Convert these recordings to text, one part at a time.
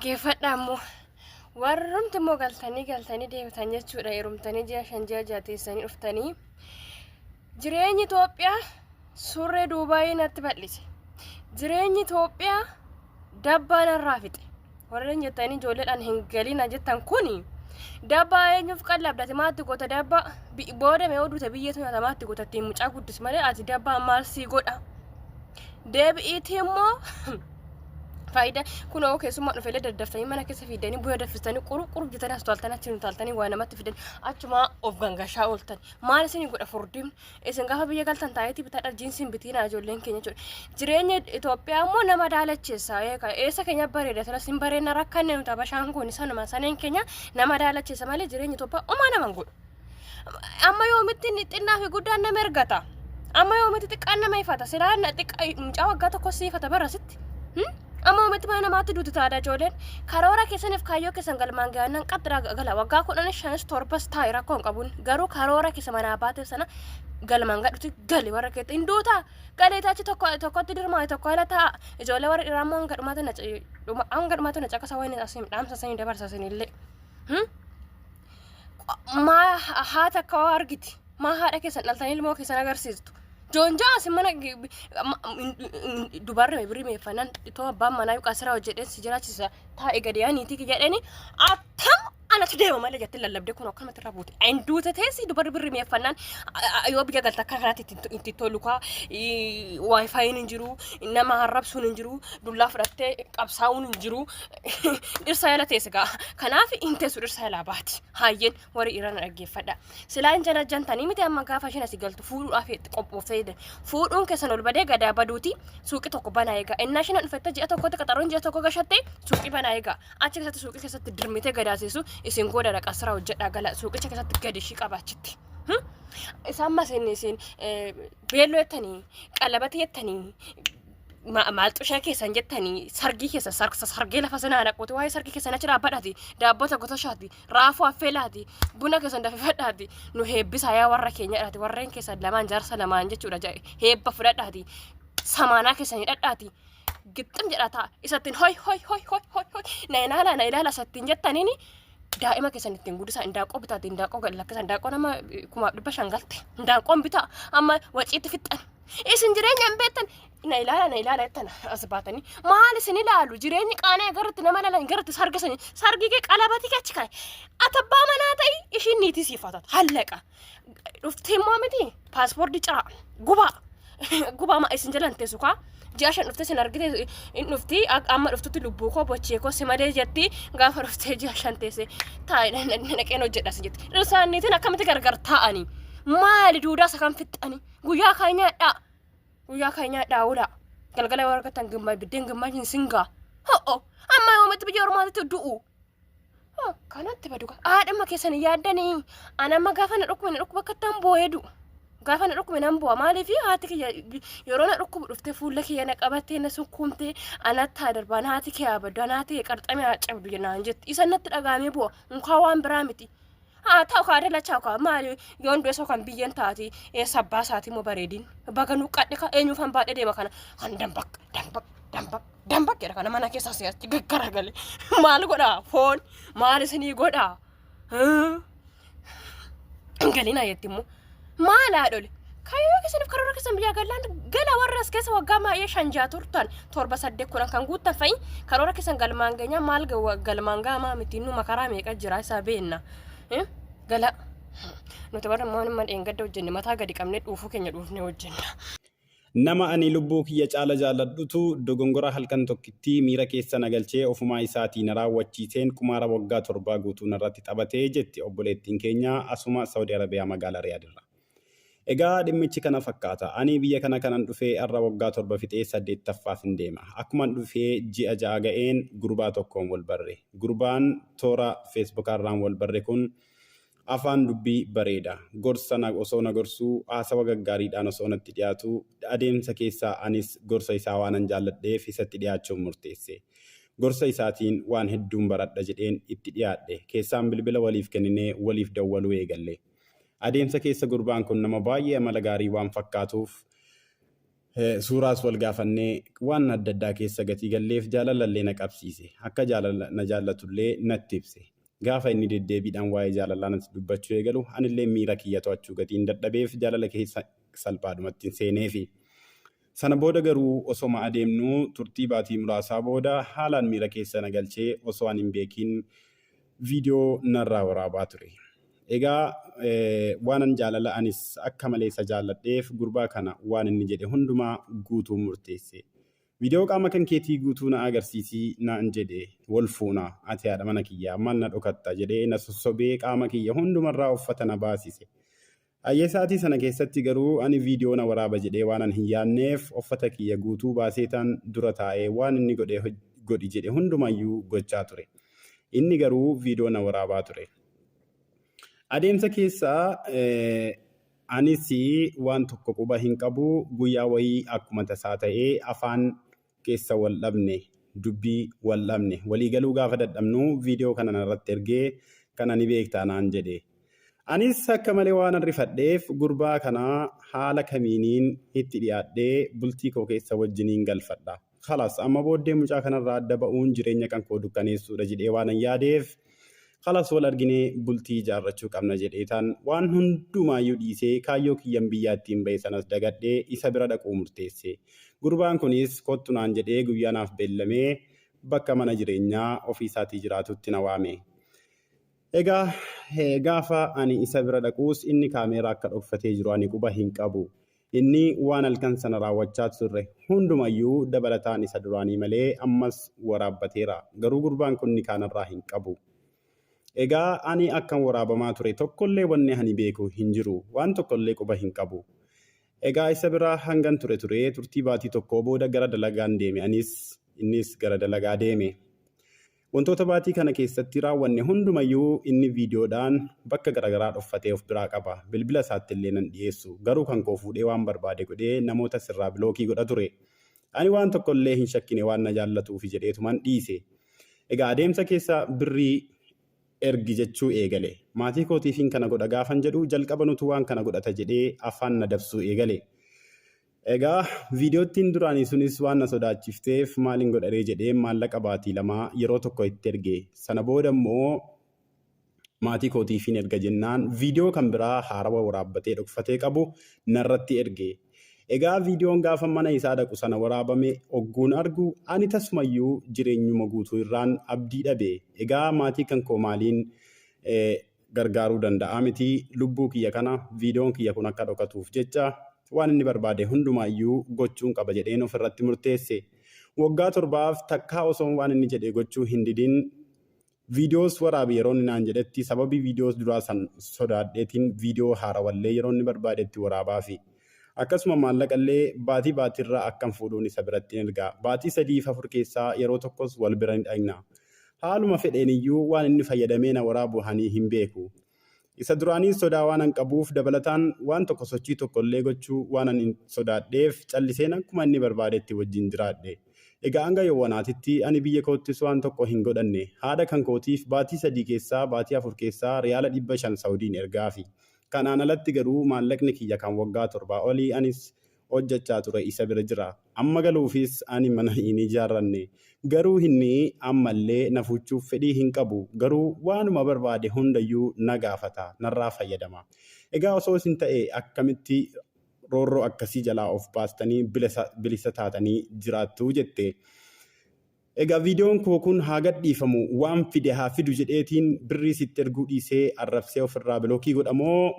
Dhaggeeffadhaa immoo warrumti immoo galtanii galtanii deebitan jechuudha heerumtanii ji'a 5 ji'a 6 teessanii dhuftanii jireenyi Itoophiyaa surree Duubaayii natti bal'ise. Jireenyi Itoophiyaa dabbaa narraa fixe. Warreen jettanii ijoolleedhaan hin galina jettan kuni dabbaa eenyuuf qallabdati maatti goota dabbaa booda mee oduute biyyeetu nyaata maatti goota ittiin mucaa guddis malee ati dabbaa maal sii godha. Deebi'iitii immoo faayidaa kunoo keessummaa dhufelee daddaftanii mana keessa fiddanii buna danfistanii quru quru jettanii as toltanii achi nu toltanii waa namatti fidan achumaa of gangashaa ooltan maal isin godha furdimni isin gaafa biyya galtan taayitii bitadha jiinsiin bitiinaa ijoolleen keenya jechuudha jireenya Itoophiyaa immoo nama daalacheessa eessa keenya bareeda tola sin bareedna rakkanne nuti abashaan kun sanuma saneen keenya nama daalacheessa malee jireenya Itoophiyaa homaa nama hin godhu. Amma yoomitti inni xinnaa fi guddaan nama ergata. Amma yoomitti xiqqaan nama ifata. Silaa na xiqqa mucaa waggaa tokko si ifata bara sitti. Amma yoomitti mana namaatti duuti taada ijoolleen. Karoora keessaniif kaayyoo keessan galmaan gahannan qaxxiraa gala. Waggaa 10 5 7 taa'i rakkoo hin qabuun. Garuu karoora keessa manaa baateef sana galmaan gadhuti gali warra keetti hin duutaa. Galee achi tokko tokkotti dirmaa tokko ala taa'a. Ijoollee warra dhiiraa immoo hanga dhumaatti na hanga dhumaatti na caqasa wayini asiin dhaamsa sanii dabarsa sanillee. Maa haata akka waa argiti maa haadha keessan dhaltanii ilmoo keessan agarsiistu joonjaa asin mana dubarri birrii meeffannaan itoo abbaan manaa yookaan siraa hojjedheen si jiraachisa taa'e gadi aniitii jedheni attam anatu deema malee jettee lallabdee kun akkamatti irra buute. Hin duute teessi dubarri birrii meeffannaan yoo biyya galta akka kanaatti itti tolu kaa waayifaayiin hin jiru nama arrabsuun hin jiru dullaa fudhattee qabsaa'uun hin jiru dhirsa yala teesse gaa kanaaf hin teessu dhirsa yalaa baati haayyeen warri dhiiraa na dhaggeeffadha silaa hin janajjantanii miti amma gaafa isheen asii galtu fuudhuudhaaf itti qophooftee jedhan fuudhuun keessan ol badee gadaa baduuti suuqii tokko banaa eegaa innaa isheen dhufette ji'a tokkotti qaxaroon ji'a tokko gashatte suuqii banaa eegaa achi keessatti suuqii keessatti dirmitee gadaa teessu isin gooda dhaqa siraa hojjedhaa gala suuqicha keessatti gadi ishii qaba achitti. Isaan masin isin beelloo jettanii qalabata jettanii maal xushee keessan jettanii sargii keessan sargee lafa sanaa dhaquuti waa'ee sargii keessan achi dhaabbadhaati daabboo tokko toshaati raafuu affeelaati buna keessan dafifadhaati nu heebbisaa yaa warra keenyadhaati warreen keessan lamaan jaarsa lamaan jechuudha heebba fudhadhaati samaanaa keessan hidhadhaati gixxim jedhaa ta'a isattiin hoy hoy hoy hoy hoy hoy na ilaala na ilaala isattiin jettaniini daa'ima keessan ittiin guddisaa indaanqoo bitaati indaanqoo gad lakkisa indaanqoo nama 1500 galte indaanqoon bitaa amma waciitti fixxan isin jireenya hin beektan na ilaala na ilaala jettan as baatanii maal isin ilaalu jireenyi qaana'e garatti nama ilaalan garatti sargisanii sargii kee qalabatii kee achi kaa'e ati abbaa manaa ta'i ishiin niitii siif haa taatu hallaqa dhuftee immoo miti paaspoortii ciraa gubaa gubaa ma isin jalan teessu kaa ji'a 5 dhuftee isin argite in dhufti amma dhuftutti lubbuu koo bochee koo si malee jetti gaafa dhuftee ji'a 5 teesse taa'e dhaqeen hojjedha si jetti dhirsaaniitiin akkamitti gargar taa'anii maali duudaa isa kan fixxanii guyyaa kaan nyaadhaa guyyaa kaan nyaadhaa oolaa galgala yoo argattan gimmaa biddeen gimmaa hin singaa ho'o amma yoomitti biyya ormaatitti du'u Kanatti badu haadhuma keessan hin yaaddanii ani amma gaafa na dhukkube na dhukkuba akka ittaan boo'ee du'u gaafa na dhukkube nan boo'a maaliif haati kiyya yeroo na dhukkubu dhuftee fuula kiyya na qabattee na sukkuumtee anatti haa darbaa naati kee haa baddu anaati kee qarxamee haa cabdu naan jetti isa natti dhagaamee boo'a unkaa waan biraa miti haa ta'u kaa dalachaa kaa maali yoon du'e soo kan biyyeen taati eessa abbaa isaatii immoo bareedin baga nu qadhe kaa eenyuufan baadhee deema kana kan dambaq dambaq dambaq Dambaq jedha kana mana keessa asii achi gaggaragale. Maal godhaa foon maal isinii godhaa? Hin galinaa jetti immoo. Maal haadhole? Kaayyoo keessaniif karoora keessan biyyaa galaan gala warra as keessa waggaa baay'ee 5 6 turtan 7 8 10 kan guuttan fa'i karoora keessan galmaan geenyaa maal galmaan gaamaa miti nu makaraa meeqa jira isaa beenna. Gala nuti warra immoo nama dheengadda hojjenne mataa gadi qabnee dhuufuu keenya dhuufnee hojjenna. Nama ani lubbuu kiyya caala jaalladhutu dogongora halkan tokkittii miira keessa na galchee ofumaa isaatii na raawwachiiseen qumaara waggaa torbaa guutuu narratti taphate jetti obboleettiin keenya asuma Saudi Arabiyaa magaalaa Riyaad irraa. Egaa dhimmichi kana fakkaata. Ani biyya kana kanan dhufee har'a waggaa 7 fixee 8ffaafin deema. Akkuman dhufee ji'a 6 ga'een gurbaa tokkoon wal barre. Gurbaan toora Facebookaarraan wal barre kun Afaan dubbii bareeda. Gorsa na osoo na gorsuu, haasawa gaggaariidhaan osoo natti dhiyaatuu, adeemsa keessa anis gorsa isaa waanan jaalladheef isatti dhiyaachuun murteesse. Gorsa isaatiin waan hedduun baradha jedheen itti dhiyaadhe. Keessaan bilbila waliif kenninee waliif dawwaluu eegalle. Adeemsa keessa gurbaan kun nama baay'ee amala gaarii waan fakkaatuuf, Suuraas wal gaafannee waan adda addaa keessa gatii galleef jaalalallee na qabsiise. Akka jaalala na jaallatullee natti ibse. Gaafa inni deddeebiidhaan waa'ee jaalalaa natti dubbachuu eegalu anillee miira kiyya to'achuu gatiin dadhabeef jaalala keessa salphaadhumatti hin seeneefi. Sana booda garuu osoma adeemnuu turtii baatii muraasaa booda haalaan miira keessa na galchee osoo ani hin beekiin viidiyoo narraa waraabaa ture. Egaa waanan jaalala anis akka malee isa jaalladheef gurbaa kana waan inni jedhe hundumaa guutuu murteesse. Viidiyoo qaama kan keetii guutuu na agarsiisi naan jedhe, wal fuuna, ati haadha mana kiyya maal na dhokatta jedhee na sossobee qaama kiyya hundumarraa uffata na baasise. Hayyee sa'atii sana keessatti garuu ani viidiyoo na waraaba jedhee waanan hin yaadneef uffata kiyya guutuu baaseetaan dura taa'ee waan inni godhi jedhe hundumayyuu gochaa ture. Inni garuu viidiyoo na waraabaa ture. Adeemsa keessa anis waan tokko quba hin qabu, guyyaa wayii akkuma tasaa ta'ee afaan keessa wal dhabne, dubbii wal dhabne. Walii galuu gaafa dadhabnu viidiyoo kana narratti ergee kana ni beektaa naan jedhe. Anis akka malee waanan rifadheef gurbaa kana haala kamiiniin itti dhiyaadhee bultii koo keessa wajjiniin galfadha. Khalas amma booddee mucaa kanarraa adda ba'uun jireenya kan koo dukkaneessuudha jedhee waanan yaadeef khalas wal arginee bultii ijaarrachuu qabna jedheetaan waan hundumaayyuu dhiisee kaayyoo kiyyan biyyaa ittiin ba'e sanas dagadhee isa bira dhaquu murteesse. Gurbaan kunis kottu naan jedhee guyyaa naaf beellamee bakka mana jireenyaa ofiisaatii jiraatutti na waame. Egaa gaafa ani isa bira dhaquus inni kaameeraa akka dhokfatee jiru ani quba hin qabu. Inni waan halkan sana raawwachaa turre hundumayyuu dabalataan isa duraanii malee ammas waraabbateera. Garuu gurbaan kun nikaa narraa hin qabu. Egaa ani akkan waraabamaa ture tokkollee wanni ani beeku hin jiru. Waan tokkollee quba hin qabu. Egaa isa bira hangan ture turee turtii baatii tokkoo booda gara dalagaan deeme anis innis gara dalagaa deeme. Wantoota baatii kana keessatti raawwanne hundumayyuu inni viidiyoodhaan bakka garagaraa dhoffatee of biraa qaba. Bilbila isaattillee nan dhiyeessu. Garuu kan koo fuudhee waan barbaade godhee namoota sirraa bilookii godha ture. Ani waan tokkollee hin shakkine waan na jaallatuufi jedheetuman dhiise. Egaa adeemsa keessa birrii ergi jechuu eegale. Maatii kootiifin kana godha gaafan jedhu jalqaba nutu waan kana godhata jedhee afaan na dabsuu eegale. Egaa viidiyoottiin duraanii sunis waan na sodaachifteef maalin godharee jedhee maallaqa baatii lamaa yeroo tokko itti erge. Sana booda immoo maatii kootiifin erga jennaan viidiyoo kan biraa haarawa waraabbatee dhokfatee qabu narratti erge. Egaa viidiyoon gaafa mana isaa dhaqu sana waraabame ogguun argu ani tasumayyuu jireenyuma guutuu irraan abdii dhabe. Egaa maatii kan koo maaliin gargaaruu danda'a miti lubbuu kiyya kana viidiyoon kiyya kun akka dhokatuuf jecha waan inni barbaade hundumaayyuu gochuun qaba jedheen ofirratti murteesse. Waggaa torbaaf takkaa osoon waan inni jedhe gochuu hin didin viidiyoos waraabi yeroo inni naan jedhetti sababii viidiyoos duraa san sodaadheetiin viidiyoo haarawallee yeroo inni barbaadetti waraabaafi. Akkasuma maallaqallee baatii baatirra akkan fuudhuun isa biratti erga. Baatii sadiif afur keessaa yeroo tokkos wal bira ni dhaqna. Haaluma fedheeniyyuu waan inni fayyadamee na waraabu ani hin beeku. Isa duraaniis sodaa waanan qabuuf dabalataan waan tokko sochii tokkollee gochuu waanan sodaadheef calliseen akkuma inni barbaadetti wajjin jiraadhe. Egaa hanga yowwanaatitti ani biyya koottis waan tokko hin godhanne. Haadha kan kootiif baatii 3 keessaa baatii 4 keessaa riyaala 500 Saudiin ergaafi. Kanaan alatti garuu maallaqni kiyya kan waggaa torbaa olii anis hojjachaa ture isa bira jira. Amma galuufis ani mana hin ijaarranne. Garuu inni ammallee na fuuchuuf fedhii hin qabu. Garuu waanuma barbaade hundayyuu na gaafata, narraa fayyadama. Egaa osoo isin ta'ee akkamitti roorroo akkasii jalaa of baastanii bilisa taatanii jiraattu jette. Egaa viidiyoon koo kun haa gadhiifamu waan fide haa fidu jedheetiin birrii sitti erguu dhiisee arrabsee ofirraa bilookii godha moo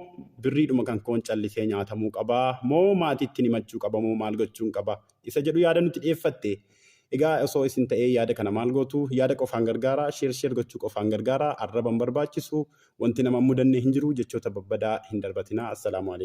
birriidhuma kan koon callisee nyaatamuu qaba moo maatiitti himachuu qaba moo maal gochuun qaba isa jedhu yaada nuti dhiyeeffatte. Egaa osoo isin ta'ee yaada kana maal gootu? Yaada qofaan gargaara, share share gochuu qofaan gargaara, arraba hin barbaachisu, wanti nama hin mudanne hin jiru, jechoota babbadaa hin darbatinaa. Assalaamu alaikum.